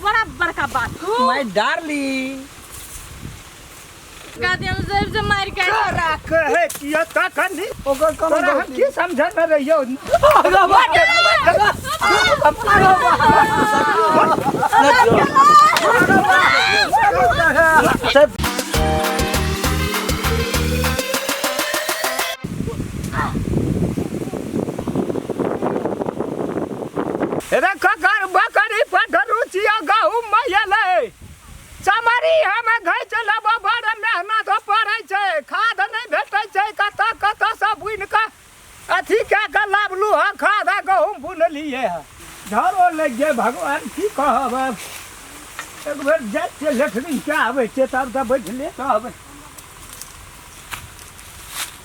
बड़ा बड़का बात। माय डार्लिंग। गादियम जब से मार के तोरा कहै छियौ तखन ओकर कोनो तोरा हम गलती की समझने रहियौ। रे ककर बकरी पधरू छियौ, गहूम एलै चमरी हम घैच लेबो, बड़ मेहनत पड़ै छै, खाद नहि भेटै छै, कतऽ कतऽसँ बुनि कऽ अथी कए कऽ लाबलू हँ खाद आ गहूम बुनलियै हँ, झरो लागि गेल। भगवान की कहब, आब एक बेर जाइ छियै लेटरिन कए आबै छियै, तब तऽ बैठले रहबै।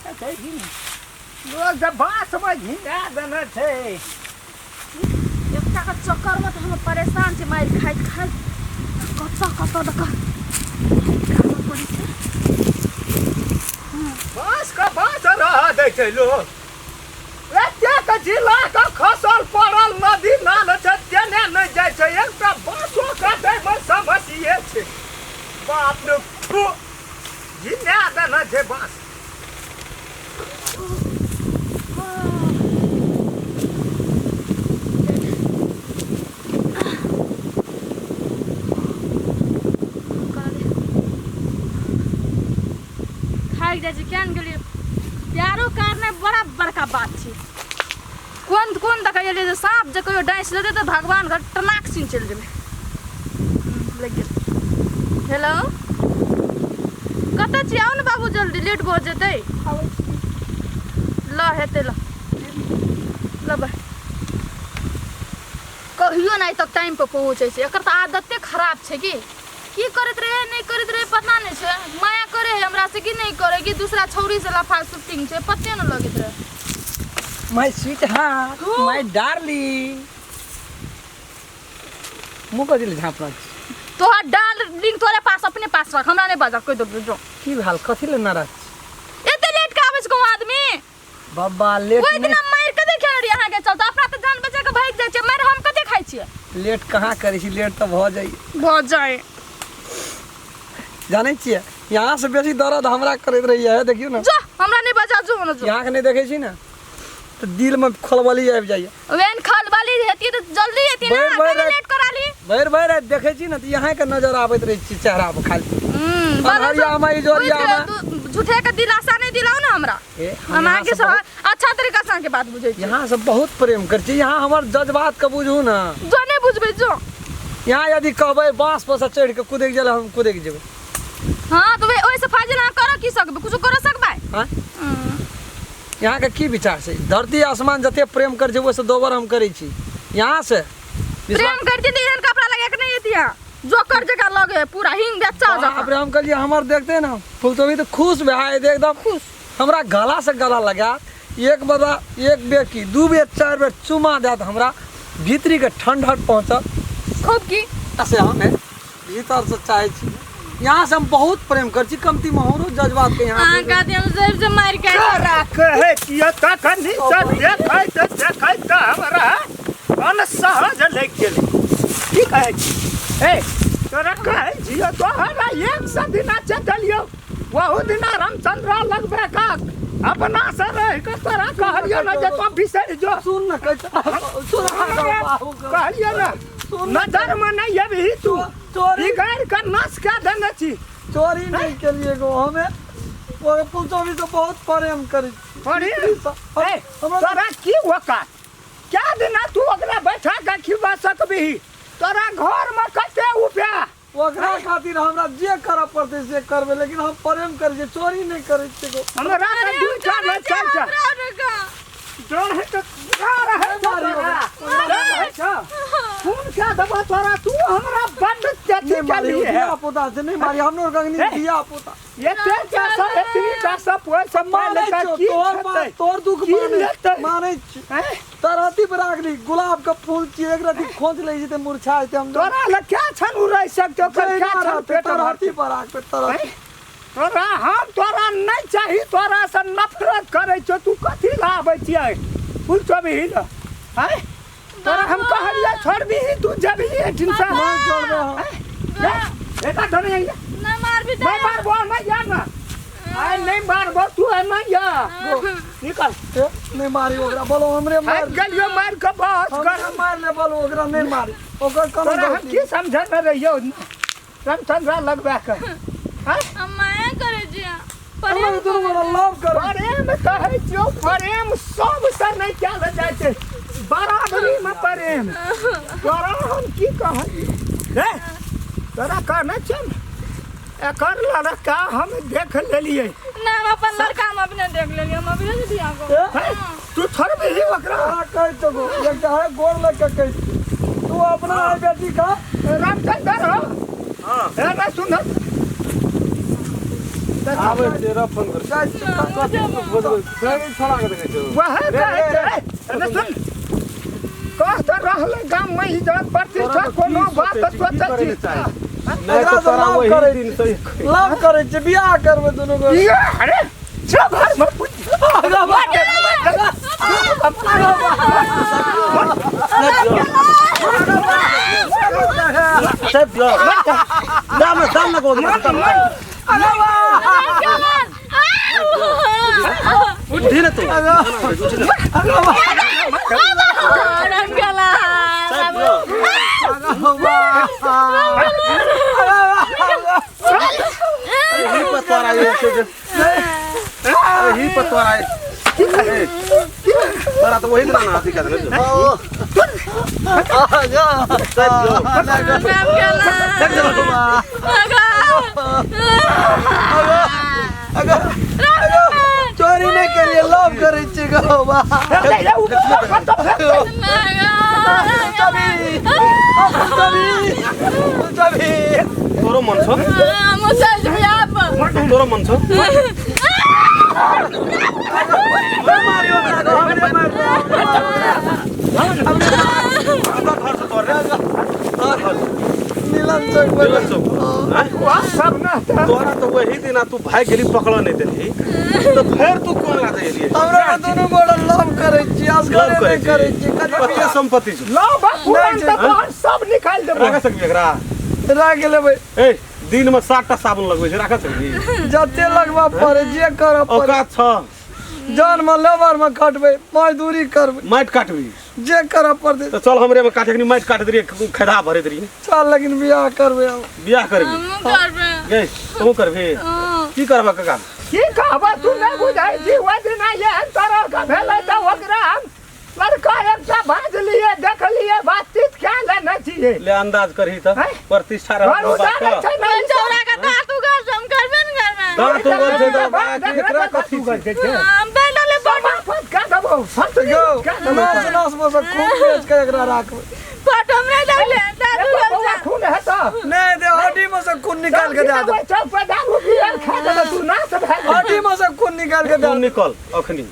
देखै छी ने लोक तऽ बाँसमे घिना देने छै। एकटा के चक्कर में तो हम परेशान छी, मारि खाइत खाइत कतऽ कतऽ दऽ कऽ खाबऽ पड़ै छै। बाँस के बाँस रहऽ दै छै लोक? एतेक जिला के खसल पड़ल नदी नाल छै, तेने नहि जाइ छै, एकटा बाँसो काटैमे समस्ये छै। बाप रे, थू, घिना देने छै बाँस। थाकि जाइ छै। किया ने गेलियै? प्यारो करनाइ बड़ा बड़का बात छै। कोन कोन दऽ कऽ एलियै जे साँप जे कहियो डसि लेतै तऽ भगवान घर टनाक सीन चलि जेबै। लागि गेल। हेलो, कतऽ छी? आउ ने बाबू जल्दी, लेट भऽ जेतै। ल हेतै, ल ल बाय। कहियो नहि तक टाइम पर पहुँचै छै, एकर तऽ आदते खराब छै। की की करैत रहे, नहि करैत रहे, पता नहि छै। माया करे है हमरा से कि नहि करे, कि दूसरा छौरी से लफा शूटिंग छै, पते नहि लगैत रहे। माय स्वीट हार्ट, माय डार्लिंग, मुँह कथी लए झाँपना छी? तोहर डार्लिंग तोरे पास, अपने पास रख, हमरा नहि बाजऽ, कहि देबौ जो। की भेल? कथी लए नाराज छी? एते लेट के आबै छै कोनो आदमी? बाबा, लेट ओहि दिना मारि कते खेने रहियै अहाँके चलते, अपना तऽ जान बचा कऽ भागि जाइ छियै, मारि हम कते खाइ छियै। लेट कहाँ करै छी, लेट तऽ भऽ जाइ भऽ जाइ। जानै छियै, यहाँ से बेसी दर्द हमरा करैत रहैया। देखियौ ने। जो, हमरा नहि बजा, जो ने जो। यहाँ के नहि देखै छी ने तऽ दिल में खलबली आबि जाइया। वेन खलबली हेती तऽ जल्दी हेती ने, भरि भरि कनी राति लेट करा ली। भरि भरि राति देखै छी ने तऽ यहाँ के नजर आबैत रहै छी चेहरा पर खाली। अन्हरियामे इजोरियामे। झूठे के दिलासा नहीं दिलाओ ना हमरा। ए, हम यहाँ अहाँके से बहुत अच्छा तरीका से अहाँके बात बुझै छी। यहाँ से बहुत प्रेम करै छी, यहाँ हमर जज्बात के बुझू ने। जो नहीं बुझबै जो। यहाँ यदि कहबै बाँस पर से चढ़ि के कुदि गेल, हम कुदि जेबै। हाँ तो ओहिसँ फाजिल अहाँ करऽ की सकबै? कुछो करऽ सकबै? हाँ? यहाँ के की विचार छै? धरती आसमान जते प्रेम करै छै ओहिसँ दोबर हम करै छी यहाँ से। प्रेम करती तऽ एहन कपड़ा लगा के नहीं एती अहाँ, जोकर जकाँ लगे है पूरा हिंग बच्चा जकाँ। बाप रे, हम कहलियै हमर देखते ने फुलचोभी तऽ खुश भए जेतै एकदम खुश, हमरा गला से गला लगायत, एक बदा एक बेर की दू बेर चारि बेर चुमा देत, हमरा भीतरी के ठंडक पहुँचत। खूब की से हम भीतर से चाहै छी, यहाँ से हम बहुत प्रेम करै छी, कमती महोरो जज्बात के यहाँ अहाँ का दियम जब से मार के तोरा कहै छियौ तखन से देखैत देखैत हमरा अनसहज लागि गेलै। की कहै छी? ए, तोरा कहै छियौ, तोहरा एक सए दिना चेतलियौ, ओहू दिना रामचंद्र लगबे का अपना से रहि कऽ तोरा कहलियौ ने जे तों बिसरि जो। सुन न, कहै सुन, कहलियौ ने नजर में नहीं अबही तू। चोरी बिगाड़ कऽ नाश कए देने छी। चोरी नहीं केलिए गो, हमें वो पुलचोभी से बहुत प्रेम करै छी। प्रेम? ए, तोरा की औकात? क्या दिना तू ओकरा बैठा के खिबा सकबही? तोरा घर में कते रुपया? ओकरा खातिर हमरा जे करऽ पड़तै से करबै, लेकिन हम प्रेम करै छियै, चोरी नहि करै छियै गो। हमरा तऽ दू टा नहि चारि टा डर है तऽ डर है तोरा, डर है छौ। खून क्या देबो तोरा? तू हमरा बड्ड अथी नहि मारी केलिए है। धिया पुता से नहि मारी, हमरो गंगनी ए। धिया पुता। एते पैसा, एतनी पैसा पैसा मानै मानै छौ की तोहर बात, खेतै? तोहर दुख की मानै लेतै? मानै छी। हैं? तरहती पर राखली गुलाब के फूल छी, एक रति खोज लै छी तऽ मुरझा जेतै। हम तोरा लग क्या छन उ रहि सकतै? ओकर क्या छन पेट तरहती भरतै? पर राखबै तरहती। हैं? तोरा हम तोरा नहीं चाही, तोरा से नफरत करै छौ। तू कथी ला आबै छियै फूल चोभी ल? हैं? तोरा हम कहलिए छोड़बी तू जबी एठिन से। नहीं छोड़बे हम। एका धरे आइया। ना मारबी। नहीं मारबो नहीं यार ना आय नहीं मारबो तू है ना या निकल। ए, नहीं मारी ओकरा बोलो हमरे मार। आज गलियो मार के बस कर। हमरे मार ले बोलो ओकरा नहीं मारी ओकर कोनो तोरा हम गलती की समझे में रहियो रामचंद्रा लगबा के हाँ? हम माया करे छी। हम दुनू गोरा लव कर। प्रेम कहै छियौ प्रेम सब से नहीं कयल जाइ छै बराबरी में प्रेम। तोरा हम की कहलियौ रे तोरा कहने छियौ ने एकर लड़का हम देख लेलियै। ना हम अपन लड़का हम अपने देख लेलियै हम अभी से बियाह करब। हे, तू थोड़बही ओकरा। हाँ कहि तो एकटा है गोर लग के कहि तू अपना है बेटी का। रामचंद्र हो। हाँ। हे ना सुन आबै तेरा फोन कर। जाइ छी। छोड़ा के देखै छौ। वह कहै छै ने सुन कह तऽ रहलै गाम में इज्जत प्रतिष्ठा कोनो बात सोचै छी। नहीं तो तोरा वही दिन से लव करै छी बियाह करबै दुनू गोरा। ये अरे चल घर में पूछ। सब दाम दाम ना को उठी ना तू। यही पतवार आए यही पतवार आए तोरा तो वही ना अथी कर दे। चोरी नहीं करिए लव करै छी गो बा। तोरो मन छौ तोरो मन छौ। तोरा तो वही दिन तू भाग गेली पकड़ नहीं देली तो फिर तू कोन लाते गेली। हमरा दुनू गोरा लव करै छी असगरे नहीं करै छी। कते संपत्ति छौ लव पुरान त सब निकाल देबो। राख सकबी एकरा? राख लेबै। ए दिन में 7 टा साबुन लगबै छै राख सकबी? जते लगबा पड़े जे करऽ पड़े। औकात छ जान में लेबर में कटबै मजदूरी करबै माटि काटबी जे करऽ पड़तै। तो चल हमरे में काटे के माटि काट देलियै खैदा भरे देलियै। चल लेकिन बियाह करबै हम। बियाह करबी? हमहूँ करबै। गै तू करबी? की करबा काका? की कहबा तू नहीं बुझै छी। ओहि दिन एहन तरह के भेलै तऽ ओकरा हम लड़का एकटा बाजलियै देखलियै बातचीत कए लेने छियै। ले अंदाज करही तऽ प्रतिष्ठा रहत। चौरा के दाँत उगल छै हम करबे ने करबै। दाँत उगल छै तऽ एकरा कथी छै? हम बैठल फोटो कए देबौ नस नस में से खून बेच के एकरा राखबै। फोटो हमरा लगले दाँत उगल छै। खून हेतौ नहीं दे हड्डी में से खून निकाल के दे दे। चौक पर दारू पियल खा देबौ तू नाश भए गेल। हड्डी में से खून निकाल के दे। तू निकल अखनी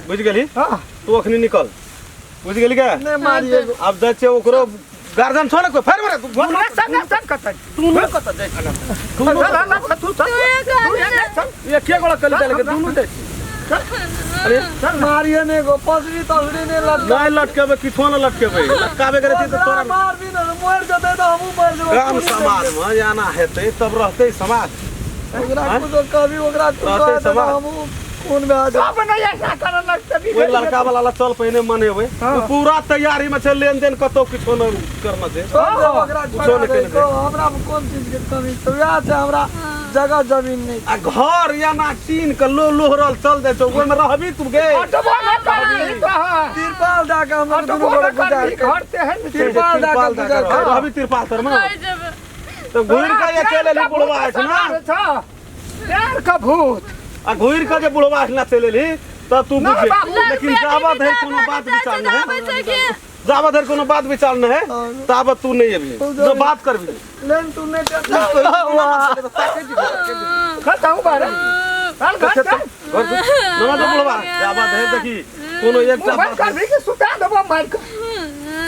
बुझि गेली? हां तू अखनी निकल बुझि गेली के? नहीं मारिए अब जाइ छियै ओकरो गार्जियन छौ ने कोइ फेर मरे तू संग संग कतै तू न कतै जाइ छौ तू न तू चल ये के गोला कली चल के दुनू जाइ छी। अरे मारिए ने गो पसरी तसरी ने लटका नहीं लटकेबे किछो न लटकेबे लटकाबे करे त तोरा मारबी न मर जतै त हमहूँ मर जेबै। गाम समाज में जाना हेतै तब रहतै समाज। ओकरा कुछो कहबी ओकरा कुछो हमहूँ खून में आ सब नहीं ऐसा करऽ लगतै। ओहि लड़का वाला ला चल पहिने मनेबै पूरा तैयारी में छै लेन देन कतौ किछो न करना छै। ओकरा छोड़ दे हमरा में कोन चीज के कमी छै? वएह छै हमरा जगह जमीन नहीं आ घर या ना टीन के लो लोहरल चल जाइ छौ ओहिमे रहबी तू गे। अटबो न करबी तिरपाल दा के हमरा दुनू गोरा गुजार घर ते है तिरपाल दा के गुजार रहबी तिरपाल तर में तो घुर के ये चल एली बुढ़वा एठना प्यार का भूत आ घुर के जे बुढ़वा एठना चल एली त तू बुझे। लेकिन जाबत है कोनो बात विचार नहीं है जाबत है कोनो बात विचार नहीं है ताबत तू नहीं अभी जो बात करबी लेन तू नहीं खताऊ बारे चल घर चल ना तो बुढ़वा जाबत है देखी कोनो एकटा बात करबी के सुता देबो मार के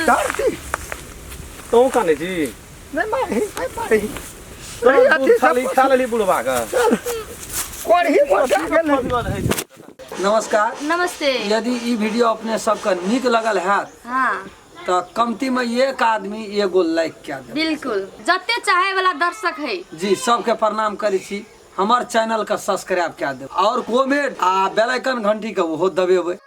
चल तू काने छी नहीं मारही नहीं मारही अथी खाली खा लेली बुढ़वा के कोरही मोटा गेल। नमस्कार नमस्ते। यदि ई वीडियो अपने सबके नीक लगल हैत हाँ त तऽ कमती में एक आदमी एगो लाइक कए देब। बिल्कुल, जते चाहे वाला दर्शक है जी, सबके प्रणाम करै छी। हमर चैनल के सब्सक्राइब कए देब और कमेंट आ बेल आइकन घंटी के ओहो दबेबै।